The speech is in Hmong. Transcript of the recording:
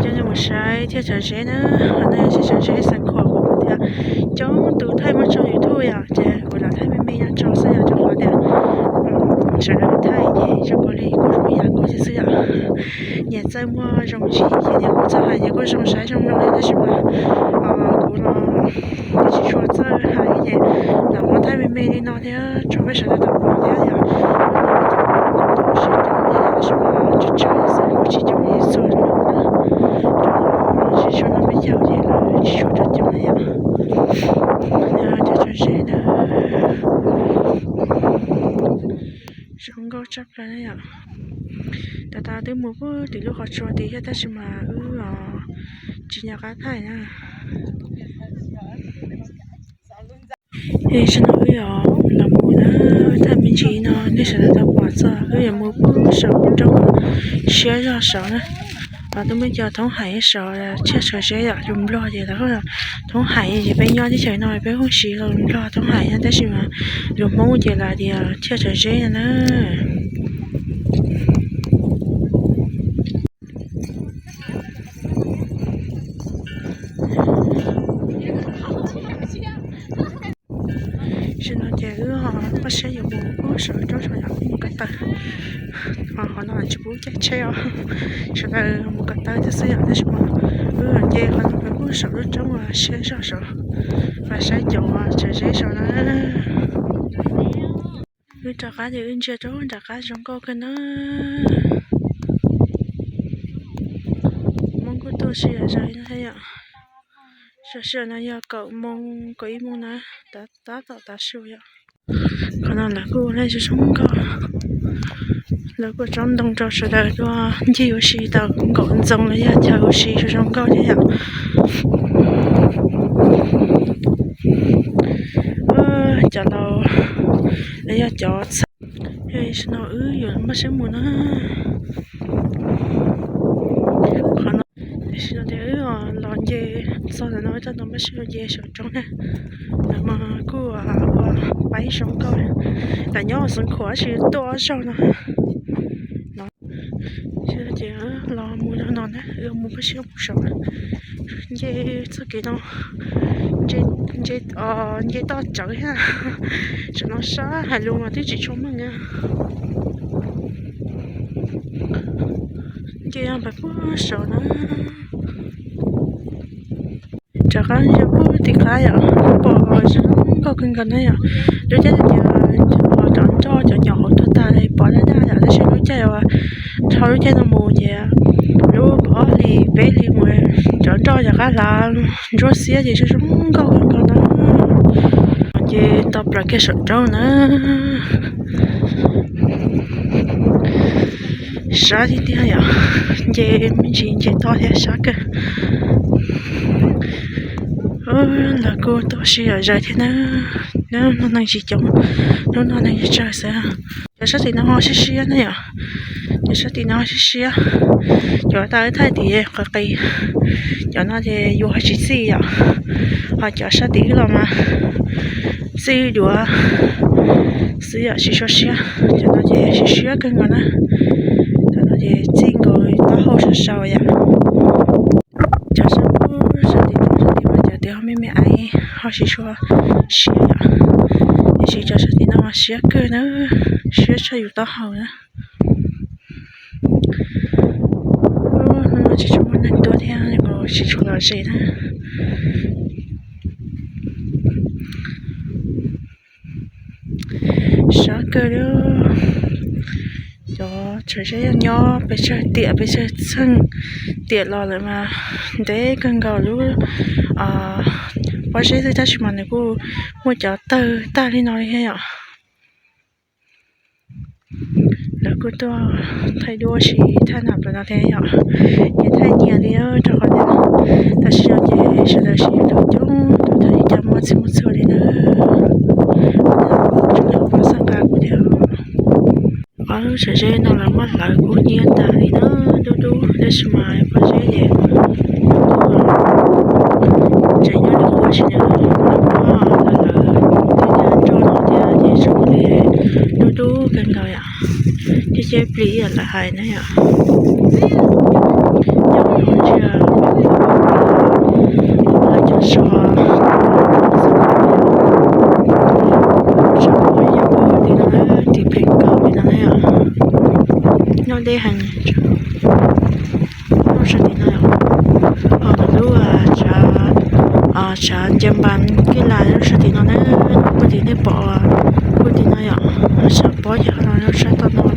Coj nej mus saib Thiaj Tsawv Zeb na, qhov no yog Thiaj Tsawv Zeb xeev Khuam kuv thiab coob tus thaij muab tso YouTube yom, ces kuv los thaij me me nyob tso xwb yom, rau qhov tias sawv daws thaij ces zoo nkaus li kuj zoo ib yam nkaus thiab xwb yom. Nyias txawj muaj zoo tsis ces nyias kuj txawj hais nyias kuj zoo saib zoo mloog li tab sis mas kuv los tsis tshua txawj hais ces los muab thaij me me li no thiab tso peb sawv daws tau pom thiab yom. Tab sis mas tsawg tsawg xwb kuj tsis coob li txhua hnub na, tsis tshua noj peb caug ces lawv tsis tshua coob li yom. Thiaj Tsawv Zeb na, zoo nkauj tshaj plaws na yom. Tam tas twb mus puag tim lub qhov tsua tid thiab tab sis mas wb tsis nco qab thaij na. Tam sim no wb yuav los mus na, thaij me ntsis no nej sawv daws tau pom txog wb yuav mus puag saum roob siab zog saud na. Twb muaj cov thoob hais saud Thiaj Tsawv Zeb yom, lus Nplog ces lawv thoob hais ces peb nyob teb chaws no peb kuj siv lus Nplog thoob hais na tab sis mas lus Hmoob ces lawv tias Thiaj Tsawv Zeb no na. Tam sim no ces wb ho pab siab yuav mus puag saum roob saud yom, mus ko taw. Qhov no tsis pub caij tsheb os, sawv daws mus ko taw thiab xwb yom, tab sis mas wb nce qhov no pem puag saum lub roob siab zog saud, pab saib cov Tsawv Zeb saud na. Wb rov qab ces wb ntsia rau nram qab zoo nkauj kawg na. Hmoob kuj tuaj sib zog ib na yom. Tam sim no yog kaum moos kaum ib moos na, tab tom tav su yom. Qhov no lawv kuj ua zoo zoo nkauj, lawv kuj tsob ntoo rau sawv daws tuaj ncig ua si tau nkaum ntxoov los yog chaw ua si zoo zoo nkauj thiab yom. Cov laus los yog cov txheem, tam sim no wb yuav npaj siab mus na. Qhov no tam sim no ces wb los nce txog ntawm no, wb tab tom npaj siab los nce saum roob na. Ntawm no kuj ua paib zoo nkauj, lam nyob Xeev Khuam tab sis tuaj ob zaug no. Ces los mus zog no na, wb mus npaj siab mus saud. Nce txoj kev no, nce toj tsawv thiab. Tam no sab hais lus mas twb tsis tshua meej na. Nce pais puag saud na. Rov qab nce puag tim qab yom, pom zoo nkauj kawg nkaus na yom. Lub caij tias cov nroj cov nyom hauv tuag tag pom daj daj yom, tab sis lub caij uas dhau lub caij no mus ces lub ob hlis peb hlis mus cov nroj cov qab hlav ntsuab xiab ces zoo zoo nkauj kawg nkaus na. Ces tau plaws kiag saum roob na. Sab tiag tiag yom, nce me ntsis nce toj thiab sab kawg. Lawv kuj tuaj sib zom zaws thiab na. Hnub no neeg tsis coob, hnub no neeg tsawg tsawg xwb. Cov sab tim no ho siab siab na yom, cov sab tim no siab siab. Cov tau wb thaij tim qis qis, cov no ces yus ho tsis txij yom, ho cov sab tim wb los mas txij duav xwb yom, tsis tshua siab. Cov no ces siab siab kawg nkaus na, cov no ces txij nkaus taub hau sau sau yom. Cov sab puag sab tim no sab tim mas cov tim ho me me aiv ho tsis tshua siab yom, tiam sis cov sab tim no siab kawg na, siab tshaj yus taub hau na. Hnub no tsis tshua muaj neeg tuaj thiab, tsis tshua lom zem na. Sab kawg li. Cov tsawv zeb yog nyob pes tsawg tiam pes tsawg txheej tiam los lawm mas ntev kawg nkaus lub pob zeb xwb, tab sis mas nws kuj muaj cov tawg tag li no li thiab yom. Lawv kuj tuaj thaij duab si thaj nam plaws no thiab yom. Ces thaij nyias li rau qhov tias tam sim no ces sawv daws siv tus coob tus thaij li cas muaj txhij muaj txhua li na. Tsuas yog pab xaj nqa kuv thiab. Ob lub tsawv zeb no lawv muab hlawv kub hnyiab tas li na, dub dub tab sis mas pob zeb ces tseem nyob li qub tab sis nws lawv muab hlawv hlawv tej niag nroj no thiab ces zoo li dub dub kawg nkaus yom. Ces ceb plig ib yam lawv hais na yom. Nyob no ntsia cov zos, zos yog tim no na, tim pem kaum li no na yom. Nyob deb heev. Nyob sab tim no, ho lub tshav, tshav Nce Npas Kib Las nyob sab tim no na, puag tim nej pom, puag tim no yom, tshav pob yog no nyob sab toj no.